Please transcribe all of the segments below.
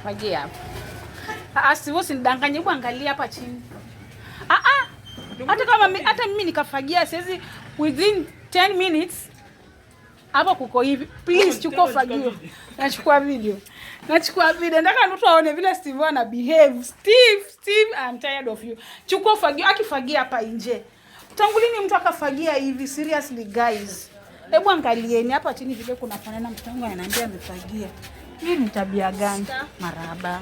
Fagia hapa. Ah, sivyo, usinidanganye, hebu angalia hapa chini. Ah ah. Hata kama hata mimi nikafagia siwezi within 10 minutes hapa kuko hivi. Please chukua fagio. Nachukua video. Nachukua video. Nataka mtu aone vile Steve ana behave. Steve, Steve, I'm tired of you. Chukua fagio, akifagia hapa nje. Tangu lini mtu akafagia hivi? Seriously guys. Hebu angalieni hapa chini vile kuna fanana, mtoto wangu ananiambia amefagia. Hii ni tabia gani? Marahaba.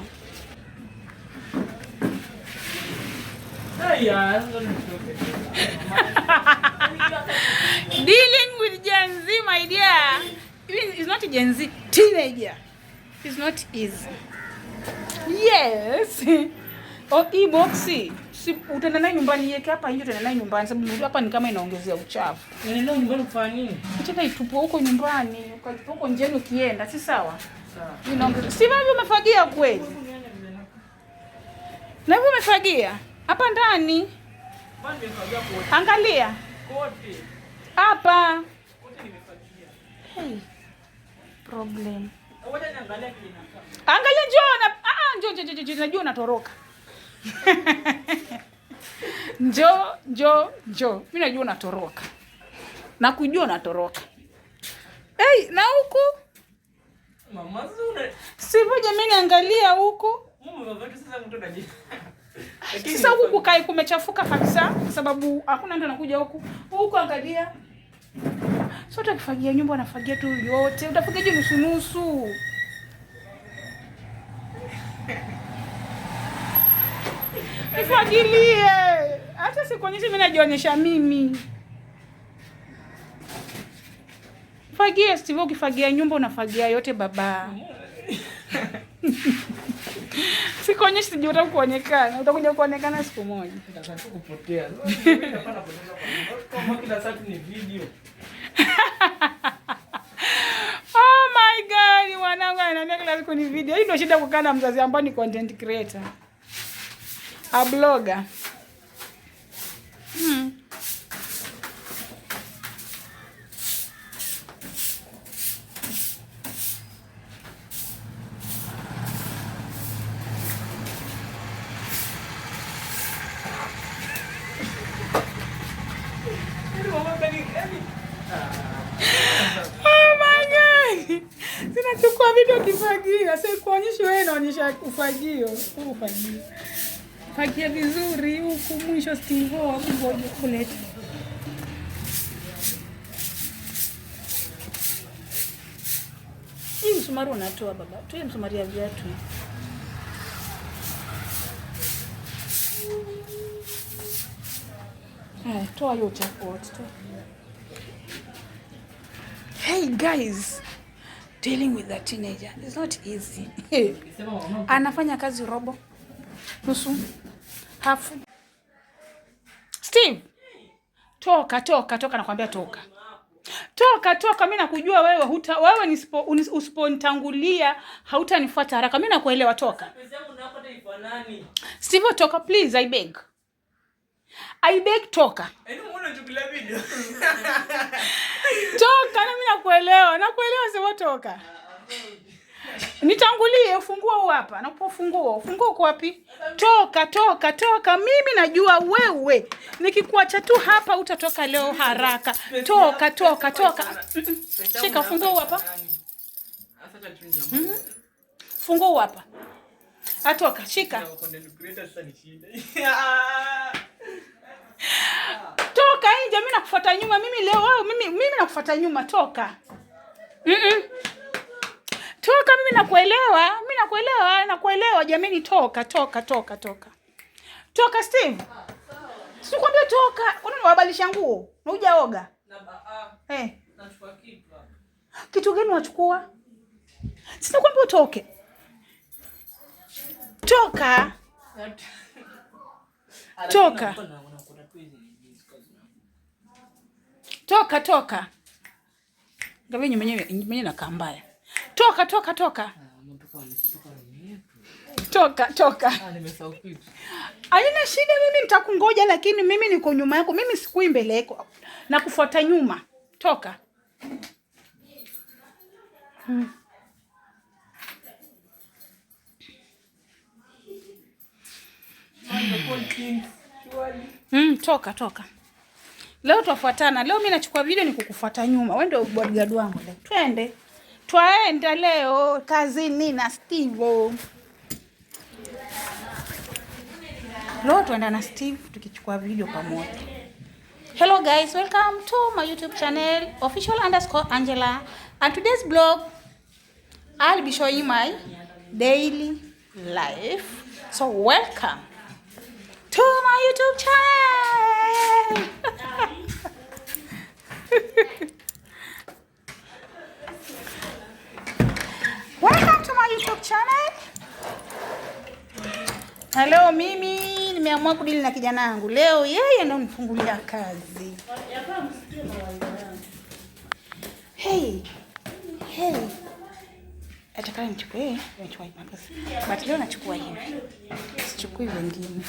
Dealing with Gen Z, my dear. Even it's not Gen Z, teenager. It's not easy. Yes. Oh, hii boxi si utaenda nayo nyumbani, yeke hapa nje, utaenda nayo nyumbani sababu hapa ni kama inaongezea uchafu. Nenda nyumbani kufanya nini? Utaenda itupe huko nyumbani, ukatupa huko njiani ukienda, si sawa? Sawa. Inaongezea. Si wewe umefagia kweli? Na wewe umefagia hapa ndani. Kwani nimefagia kote? Angalia. Kote. Hapa. Kote nimefagia. Hey. Problem. Ngoja niangalie kile inakaa. Angalia njoo na njoo njoo njoo, najua unatoroka. Njoo njoo njoo. Mimi najua unatoroka. Nakujua unatoroka. Hey, na huku? Mama zuna. Sivyo jamani, angalia huku. Mume wa sasa mtu anaji. Sasa huku kukai kumechafuka kabisa kwa sababu hakuna mtu anakuja huku. Huku angalia. Sio utakifagia nyumba, unafagia tu yote. Utafagia nusu nusu. Nifagilie. Hata sikuonyesha mimi, najionyesha mimi. Fagia Steve, ukifagia nyumba unafagia yote baba. Sikuonyeshi, sijui utakuja kuonekana. Utakuja kuonekana siku moja. Nataka kupotea. Kama kila saa ni video. Oh my God, mwanangu ananiambia kila siku ni video. Hii ndio shida kukaa na mzazi ambaye ni content creator. A blogger. Oh my God. Sinachukua video kifagia. Sasa kuonyesha wewe, naonyesha ufagio. Huu ufagio. Fagia vizuri huku mwisho Steve, ngoja kuleta. Hii msumari unatoa baba. Tuwe msumari ya viatu. Haya, toa hiyo uchafu wote. Toa. Hey guys, dealing with a teenager is not easy. Anafanya kazi robo, nusu, hafu. Steve, toka toka toka, nakwambia toka. Toka toka, mimi nakujua wewe, huta wewe usiponitangulia hautanifuata haraka. Mimi nakuelewa, toka. Steve, toka please, I beg. I beg, toka. Toka, na mimi nakuelewa. Nakuelewa, sema toka. Nitangulie, ufunguo huu hapa. Nakupa ufunguo. Ufunguo uko wapi? Toka, toka, toka. Mimi najua wewe. Nikikuacha tu hapa utatoka leo haraka. Toka, toka, toka. Shika ufunguo huu hapa. Funguo huu hapa. Atoka, shika. Toka nje, mimi nakufuata nyuma. Mimi leo wewe, mimi nakufuata nyuma, toka. Toka, mimi nakuelewa. Mimi nakuelewa, nakuelewa jamani, toka, toka, toka, toka. Toka Steve. Sikwambia toka. Kwani unawabadilisha nguo? Na hujaoga? Nachukua kitu hapa. Kitu gani unachukua? Sinakwambia utoke. Toka. Toka. Toka, toka. Ngavi mwenyewe nakaa mbaya. Toka, toka, toka. Toka, toka. Haina shida, mimi nitakungoja, lakini mimi niko nyuma yako. Mimi sikui mbele yako. Nakufuata nyuma. Toka. skills. Surely. Toka toka. Leo twafuatana. Leo mimi nachukua video ni kukufuata nyuma. Wewe ndio bodyguard wangu leo. Twende. Twaenda leo kazini na Steve. Leo tuenda na Steve tukichukua video pamoja. Hello guys, welcome to my YouTube channel official_Angela, and today's blog I'll be showing you my daily life. So welcome to my YouTube channel. Welcome to my YouTube channel. Na leo mimi nimeamua kudili na kijana wangu. Leo yeye ndo nifungulia kazi. Hey. Hey. Atakana nichukue, nichukue makazi. But leo nachukua hivi. Sichukui wengine.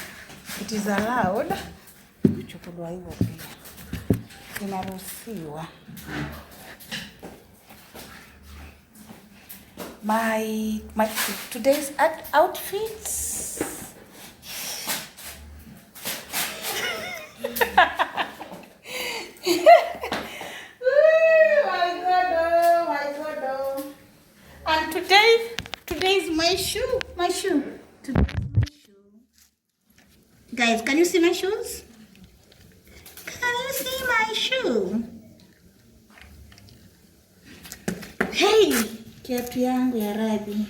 It is allowed kuchukuliwa hivyo pia. Inaruhusiwa. My today's outfits. Ooh, my God, oh, my God, oh. And today is my shoe, my shoe. Today is my shoe. Guys, can you see my shoes? Can you see my shoe? Hey, kiatu yangu ya rabi.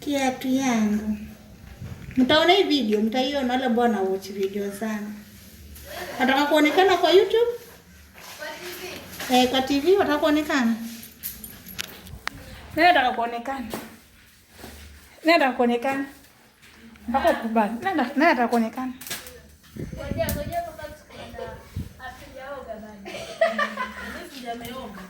Kiatu yangu. Mtaona hii video, mtaiona wale ambao wana watch video zangu. Wataka kuonekana kwa YouTube? Kwa TV. Kwa TV wataka kuonekana? Nani ataka kuonekana? Nani ataka kuonekana? Mpaka ukubali. Nani ataka kuonekana? Ngoja ngoja mpaka tukaenda. Hatujaoga bado. Mimi sijameoga.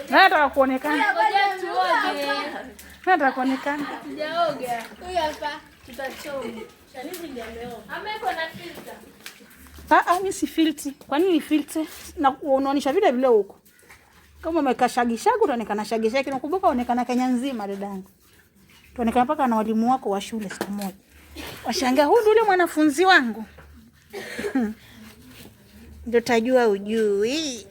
Nani ataka kuonekana? Ngoja tuoge. Nani ataka kuonekana? Hatujaoga. Huyu hapa tutachoma. Shanizi ndiye ameoga. Ameko na filter. Mimi si filti. Kwa nini filti? Na unaonyesha vile vile huko. Kama umeweka shagishagu utaonekana shagishagu, nakumbuka unaonekana Kenya nzima dadangu. Tuonekana mpaka na walimu wako wa shule siku moja. Washangaa, huyu ndio mwanafunzi wangu. Ndio tajua ujui.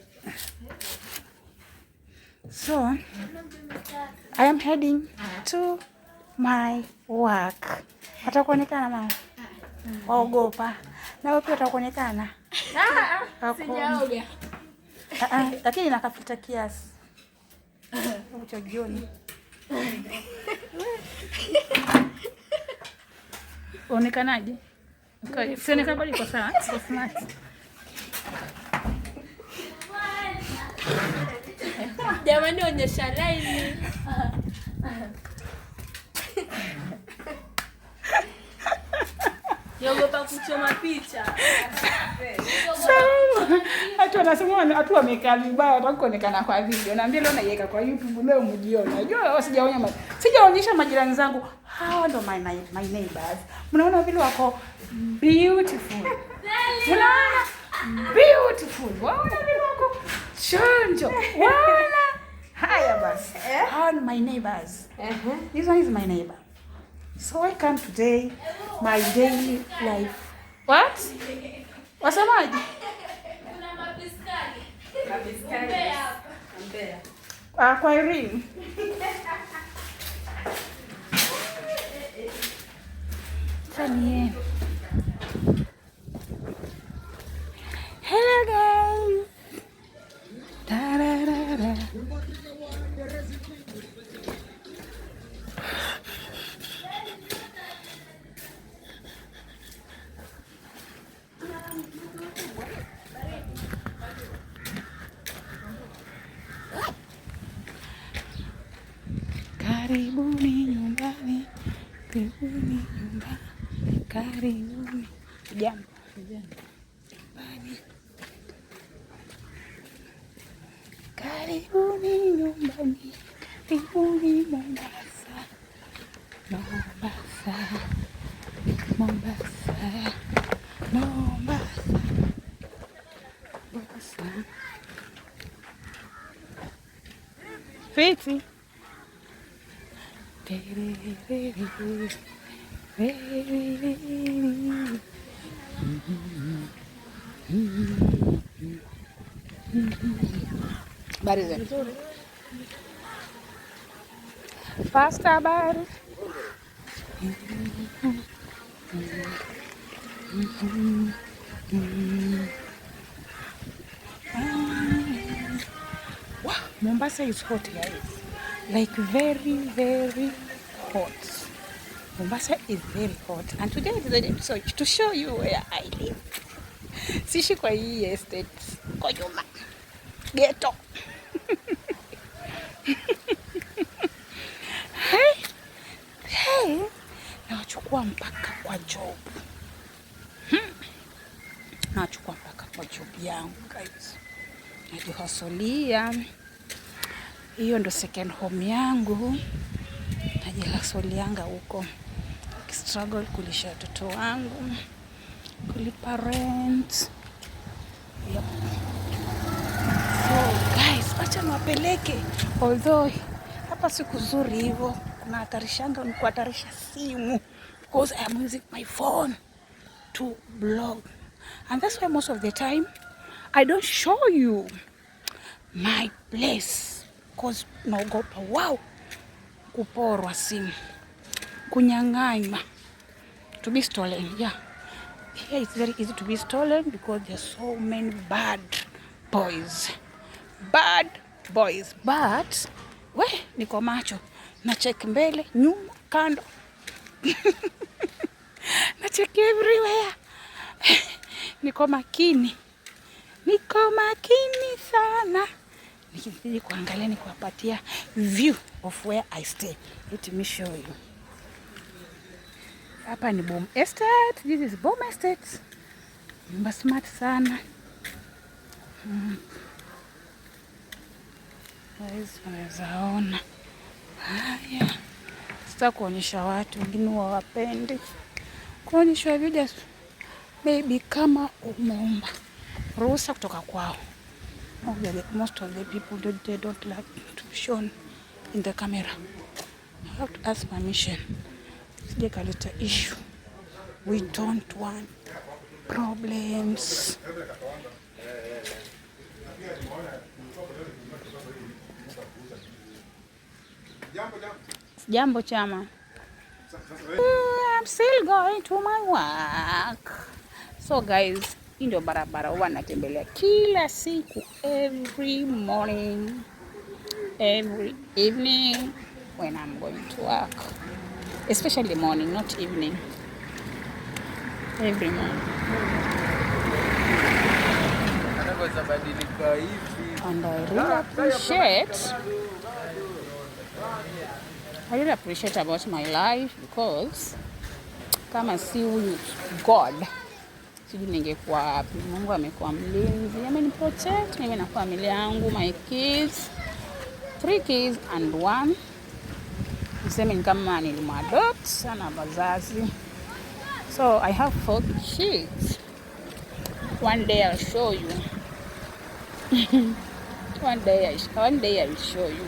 So, I am heading to my work. Atakuonekana mama? Waogopa. Na wewe pia utakuonekana? Sijaoga. Lakini nakafita kiasi. Cha jioni. Onekanaje? Okay, sionekana bado iko sawa, iko smart. Jamani, onyesha line. Niogopa kuchoma picha. Hatu wanasema watu wamekaa vibaya, wataka kuonekana kwa video. Naambia leo naiweka kwa YouTube leo mjione. Unajua sijaonya sijaonyesha majirani zangu. Hawa ndo my neighbors. Mnaona vile wako beautiful. Mnaona beautiful. Waona vile wako chonjo. Waona. Haya basi. Hawa ni my neighbors. This one is my neighbor. So welcome today my daily life. What? Wasemaje? Kuna mapiskali. Mapiskali. Mbea. Kwa Irene. Tani. Hello guys. Ta-ra-ra-ra. Karibuni nyumbani, karibuni nyumbani, karibuni. Jambo. Nyumbani. Karibuni nyumbani, karibuni Mombasa. Mombasa, Mombasa, Mombasa, Mombasa. Fiti. Very, very. Habari zenu? Pasta, habari? Wow, Mombasa is hot, guys. Like very, very hot. Mombasa is very hot. And today is the day so to show you where I live. Siishi kwa hii estate. Kwa nyuma. Ghetto. Hey, hey. Nawachukua mpaka kwa job. Nawachukua mpaka kwa job yangu, guys. Najihosolia. Hiyo ndo second home yangu. Najihasolianga huko. Struggle kulisha watoto wangu, kulipa rent. Yep. So guys, acha niwapeleke. Although hapa si kuzuri hivyo, kuna hatarishanga ni kuhatarisha simu because I am using my phone to blog. And that's why most of the time I don't show you my place because naogopa wow kuporwa simu, kunyang'anywa, to be stolen. Yeah, here it's very easy to be stolen because there's so many bad boys, bad boys. But we niko macho, na check mbele, nyuma, kando, na check everywhere. Niko makini, niko makini sana nikizidi kuangalia ni kuwapatia view of where I stay. Let me show you. Hapa ni Boom Estate. This is Boom Estate. Nyumba smart sana. Guys, unaweza ona. Haya. Sita kuonyesha watu wengine hawapendi kuonyeshwa video. Maybe kama umeomba ruhusa kutoka kwao. Most of the people don't, they don't like to be shown in the camera. I have to ask permission. Sije kaleta issue. We don't want problems. Jambo chama. I'm still going to my work. So guys, hii ndio barabara huwa natembelea kila siku, every morning, every evening when I'm going to work. Especially morning, not evening. Every morning. Anaweza hivi. And I really appreciate about my life because kama si huyu God, sijui ningekuwa wapi. Mungu amekuwa mlinzi, ameniprotect mimi na familia yangu, my kids, three kids and one. Niseme ni kama nilimuadopt sana wazazi. So I have four kids. One day I'll show you. One day I will show you.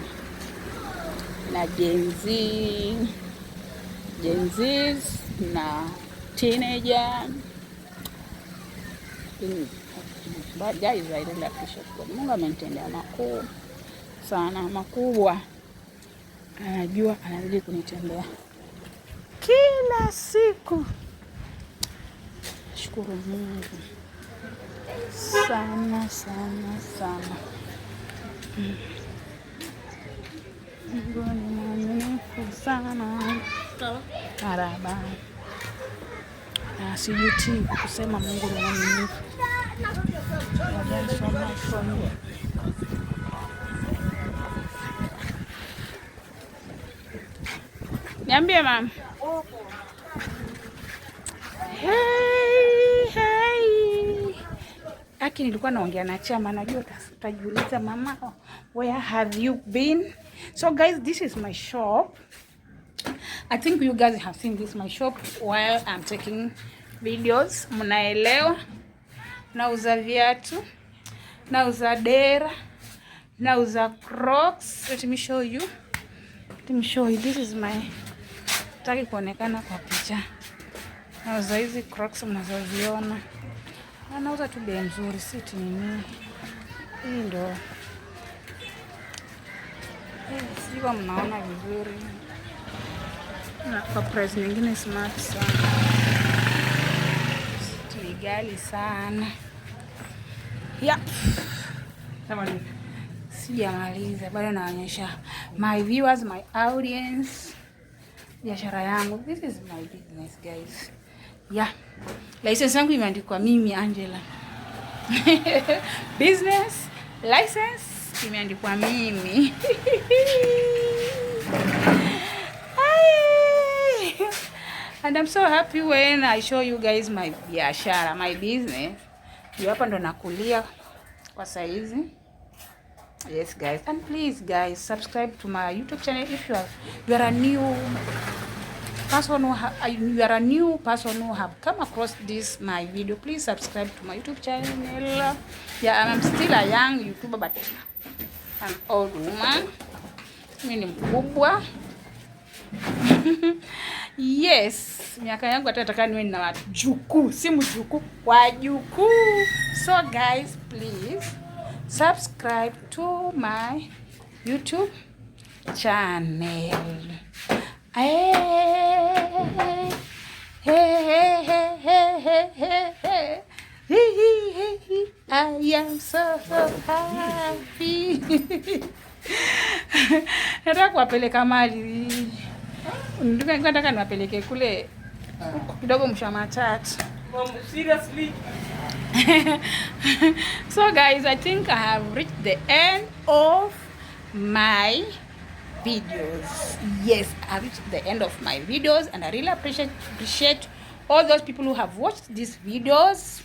Na Gen Z, Gen Zs na teenager. But guys, I really appreciate God. Mungu amenitendea makuu sana, makubwa. Anajua anazidi kunitendea kila siku. Shukuru Mungu sana sana sana. Mungu ni mwaminifu sana. Maraba. Na sijuti kusema Mungu ni mwaminifu. You have done so much for me. Niambie mama. Hey, hey. Aki nilikuwa naongea na chama, najua utajiuliza mama, where have you been? So guys, this is my shop. I think you guys have seen this my shop while I'm taking videos. Mnaelewa? Nauza viatu, nauza dera, nauza Crocs. Let me show you. Let me show you. This is my Sitaki kuonekana kwa picha. Nauza hizi Crocs mnazoziona. Na nauza tu bei nzuri, si ati nini. Hii ndo. Sijui kama mnaona vizuri. Na kwa price nyingine smart sana. Ni ghali sana. Yep. Sijamaliza bado, naonyesha my viewers, my audience biashara yangu. This is my business, guys. Yeah. License yangu imeandikwa mimi Angela. Business license imeandikwa mimi. Ay. And I'm so happy when I show you guys my biashara, my business. Ndio hapa ndo nakulia kwa saizi. Yes, guys, and please, guys, subscribe to my YouTube channel if you are a new person who ha you are a new person who have come across this my video. Please subscribe to my YouTube channel. Yeah, I'm still a young YouTuber, but I'm old woman. Mimi ni mkubwa. Yes, miaka yangu hata nataka niwe na wajukuu, si mjukuu, wajukuu. So guys, please subscribe to my YouTube channel. Hey, hey, hey, hey, hey, hey, hey. Hey, hey, hey. I am so happy. Nataka kuwapeleka mali. Nataka niwapeleke kule kidogo Mshamatatu. Mom, seriously? So guys, I think I have reached the end of my videos. Yes, I reached the end of my videos, and I really appreciate all those people who have watched these videos.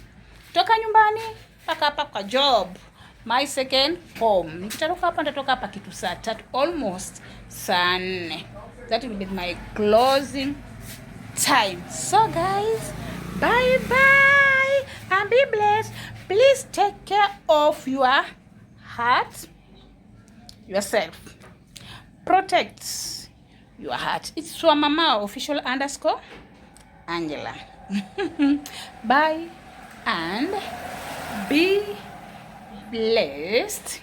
Toka nyumbani mpaka hapa kwa job, my second home. Nikitoka hapa, nitatoka hapa kitu saa 3, almost saa 4. That will be my closing time. So guys, bye bye and be blessed. Please take care of your heart, yourself. Protect your heart. It's your mama official_Angela. Bye and be blessed.